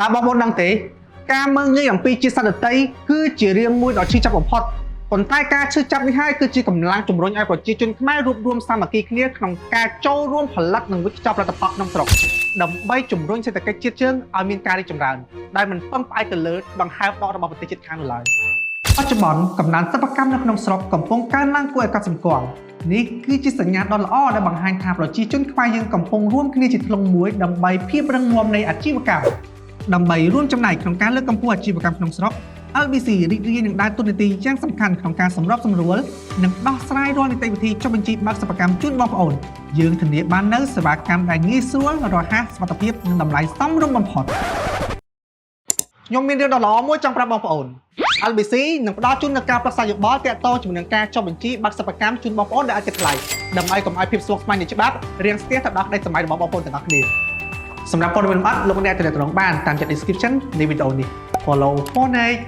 តើបងប្អូនដឹងទេការមើងងាយអំពីជាតិសត្វដទៃគឺជារឿងមួយដ៏ឈឺចាប់បំផុតប៉ុន្តែការឈឺចាប់នេះហើយគឺជាកម្លាំងជំរុញឲ្យប្រជាជនខ្មែររួបរวมសាមគ្គីគ្នាក្នុងការចូលរួមផលិតនិងវិចខ្ចប់ផលិតផលក្នុងស្រុកដើម្បីជំរុញសេដ្ឋកិច្ចជាតិយើងឲ្យមានការរីកចម្រើនដែលមិនពឹងផ្អែកទៅលើដង្ហើមដករបស់ប្រទេសជិតខាងនោះឡើយបច្ចុប្បន្នកំណើនសិប្បកម្មនៅក្នុងស្រុកកំពុងកើនឡើងគួរឲ្យកត់សម្គាល់នេះគឺជាសញ្ញាដ៏ល្អដែលបង្ហាញថាប្រជាជនខ្មែរយើងកំពុងរួមគ្នាជាធ្លុងមួយដើម្បីភាពរឹងមាំនៃអាជីវកម្ម ដើម្បីរួមចំណែកក្នុងការលើកកម្ពស់អាជីវកម្មក្នុងស្រុក LBC រីករាយនឹងដើរតួនាទីយ៉ាងសំខាន់ក្នុងការសម្របសម្រួលនិងដោះស្រាយរាល់នីតិវិធីចុះបញ្ជីបើកសិប្បកម្មជូនបងប្អូនយើងធានាបាននូវសេវាកម្មដែលងាយស្រួលរហ័សសុវត្ថិភាពនិងតម្លៃសមរម្យបំផុតខ្ញុំមានរឿងដ៏ល្អមួយចង់ប្រាប់បងប្អូន LBC នឹងផ្ដល់ជូននូវការប្រឹក្សាយោបល់ទាក់ទងជាមួយនឹងការចុះបញ្ជីបើកសិប្បកម្មជូនបងប្អូនដែលអាចគិតថ្លៃដើម្បីកុំឲ្យភាពស្មុគស្មាញនៃច្បាប់រាំងស្ទះទៅដល់ក្តីស្រមៃរបស់បងប្អូនទាំងអស់គ្នា សម្រាប់ព័ត៌មានលម្អិតលោកអ្នកអាចទំនាក់ទំនងបានតាមចុច description នៃវីដេអូនេះ Follow for next.